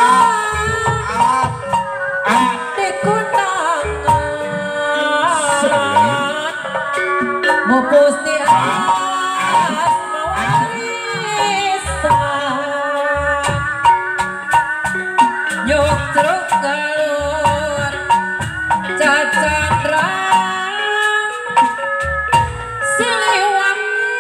Up, up. Dikundangan Mupusti asma warisan Nyuk truk galur cacandra Siliwangi.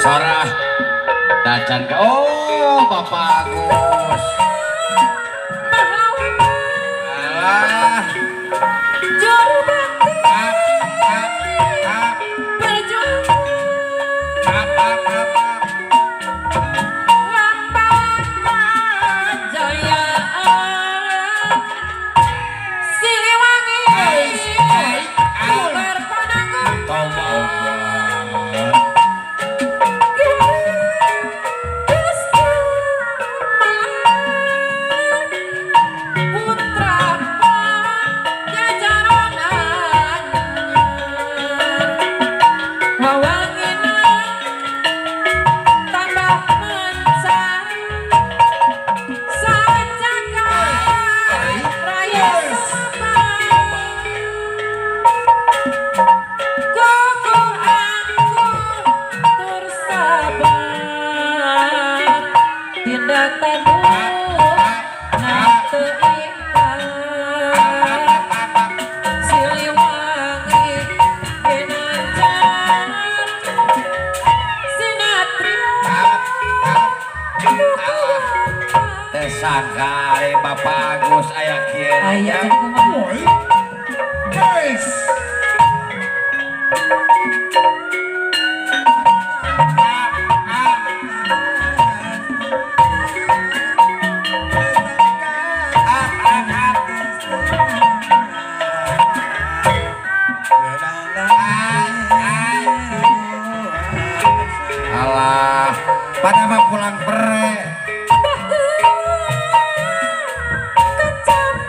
Sarah Dacan ke oh Bapak Agus. Alah. Juru bakti Up, up, up, perjuangan up, up, up, up. Lambang kejayaan Siliwangi Ai, ai, ai. Ular pananggung. Toba. Putra Pajajaran anyar Wawangina tambah mencar Sajaka raya sumapan Kukuh angkuh tur sabar Tindak tanduk na teu ingkar Siliwangi ginanjar Sinatria. Up, up. Teu sangka ari Bapak Agus aya kieu. Aya can kumaha. Guys. Up, up. Up, up, up. Ai, ai. Alah, pada mah pulang pere.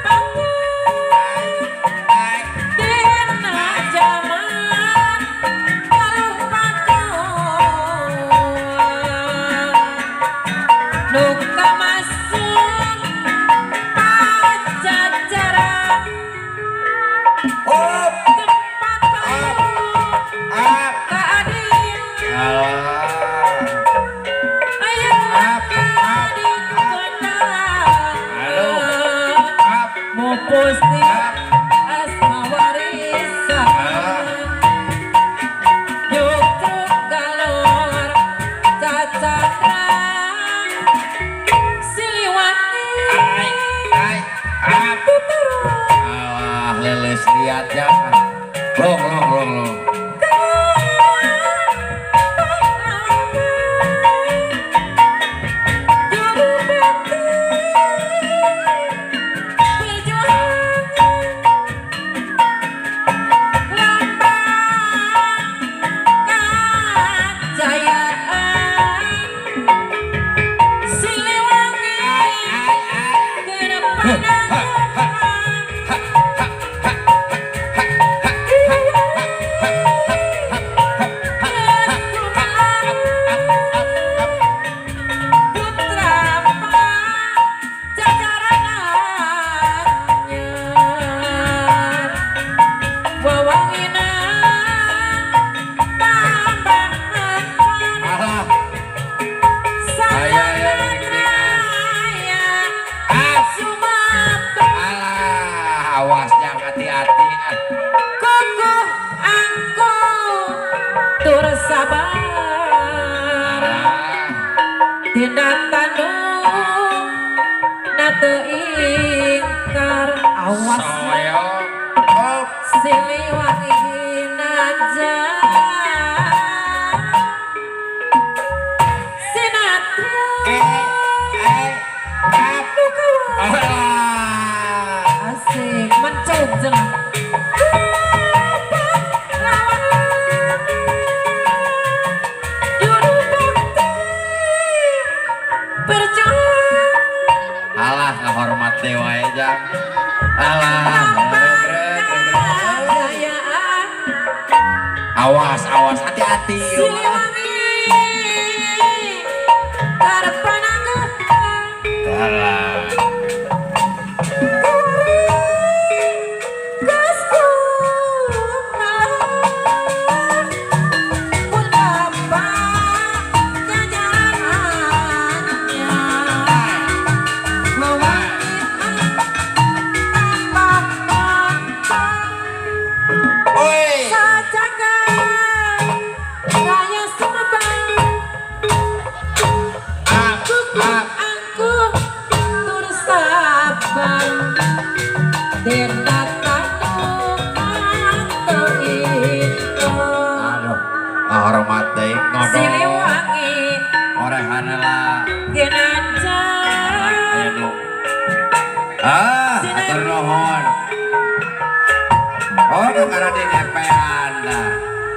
Kecampangan Ai, Dina jaman Galuh pakuan Nu kamasuk Pajajaran Up, tempat payung up. Keadilan Alah. Ayo Up, up, dikenal Halo. Up, Mupusti up. asma warisan Ah. Yuk truk galor cacandra Siliwangi Ai, ai, up. Alah, leles lihat ya. Long, long, long, long. Juru bakti perjuangan lambang kejayaan Siliwangi Ai, ai. ke depan. Ha, ha, ha, ha, ha, ha, ha, ha, ha, ha, ha. Putra Pajajaran anyar Wawangina tambah mencar Alah, Sajaka ayo, ayo, raya up. Sumatera. Alah, awas jangan hati-hati. Ah. Kukuh angkuh tur sabar Alah. Tindak tanduk na teu ingkar awas. Soyong. Up. Siliwangi ginanjar Sinatria Eh, eh, up. Alah. Asik mencung cenah. Pahlawan juru bakti perjuangan Alah, ngahormat dewa aja. Alah, kejayaan awas, awas, hati-hati. Siliwangi. Alah. Geus kumaha pun bapak jajarannya Wawangi tambah moncong. Oi. Sajagan raya Sumebang. Up, Kukuh up. angkuh tur sabar Denda tanduk atau itu. Aduh, hormat deui ngodok. Siliwangi Orehan lah. Ginanjar. Aya nu. Ah, atur nuhun. Oh, nu karena di DP-an dah.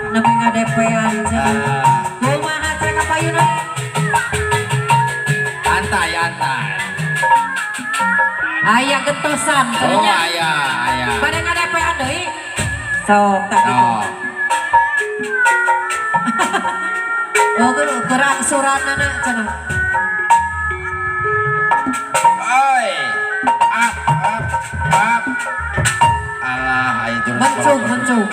Nepi ngadepean cenah. Ah, Kumaha cenah ka payuna? Antai, antai. Aya gentosan Oh, cenah nya. aya, aya. Bade ngadepean deui. Sok tak gitu. Oh, Oh, keur angsuranana cenah. Oi. Up, up, up. Alah, aya jurus. Mencung, mencung.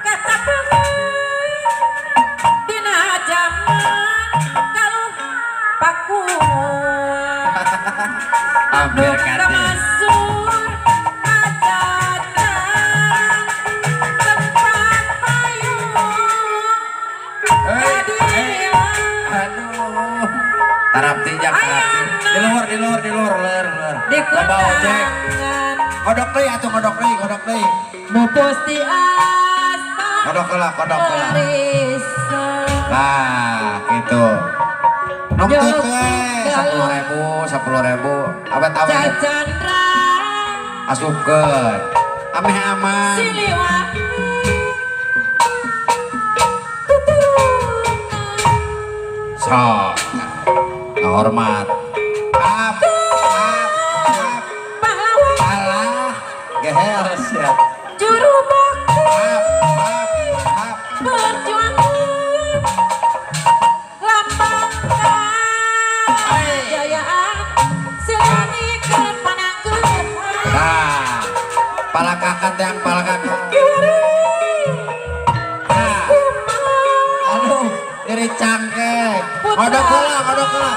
Kacapengan dina jaman Galuh Pakuan. Hampir Nu kate. kamasur ajajan tempat payung Hei, hei. kadilan. Aduh. Tarap tinjak, tarap tinjak. Di luhur, di luhur, di luhur, leur, leur. Di Loba ojek. kondangan. Kodok deui atuh, kodok deui, kodok deui. Mupus di asma Kodok heula, kodok heula. warisan. Nah, gitu. Nungtut we, 10.000, 10.000. Awet-awet Jajan asupkeun. Ameh aman. Siliwangi tuturunan. Sok. Hormat. Up, up, up. Pahlawan. Alah, gehel sia. Juru bakti. Up, up, up. Perjuangan lambang kejayaan Siliwangi keur panangguhan. Nah, palakakan teh yang palakakan. Nah, aduh, nyeri cangkek. Kodok heula, kodok heula.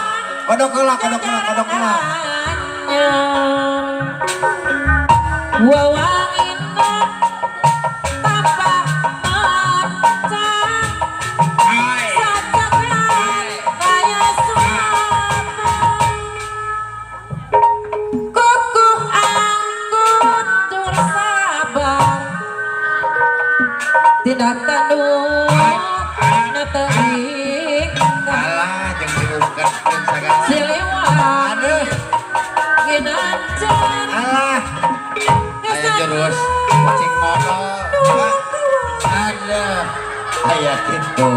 Kodok heula, kodok heula, kodok heula. Wawangina tambah mancang. Hai. Sajagan raya Sumabang. Kukuh angkut tur sabar Tindak tanduk na teuing. Alah, jeung diungketkeun sagala. Siliwangi Aduh, Ginanjar. Alah. Aya jurus kucing modol. Aduh, aya kitu.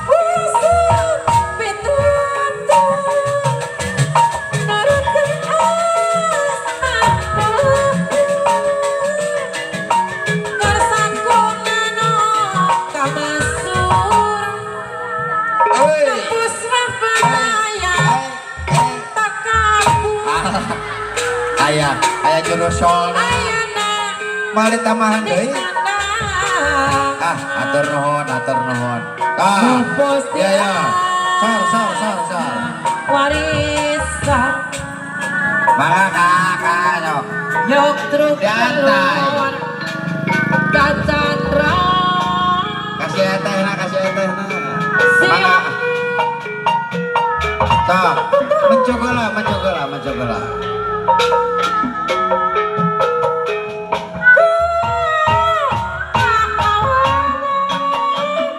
Usut pitutur nurutkeun asma luhur. Ngarsakunana kamasur. Euy. Tembus bahaya takabur. Aya, aya jurus solna. Ayana Mal ditambahan deui. ditandang. Ah, atur nuhun, atur nuhun. Ah, Mupus ya ya. Sor, sor, sor, sor. Warisan. Mangga kakak sok. Yok truk Diantai. telur Kacandra. Kasih eteh na, kasih eteh na. Mangga. Siap. Sok, mencobalah, mencobalah, mencobalah.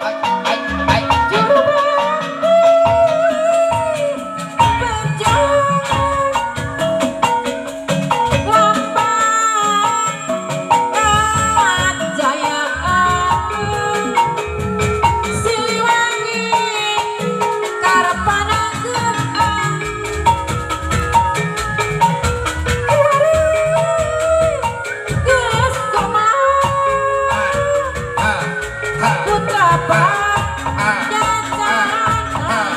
Ai, ai, ai. Juru bakti perjuangan lambang kejayaan Siliwangi karepanagean. Kiwari geus kumaha. Ha, ha, Putra ha, Pajajaran. ha.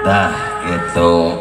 Nah, gitu.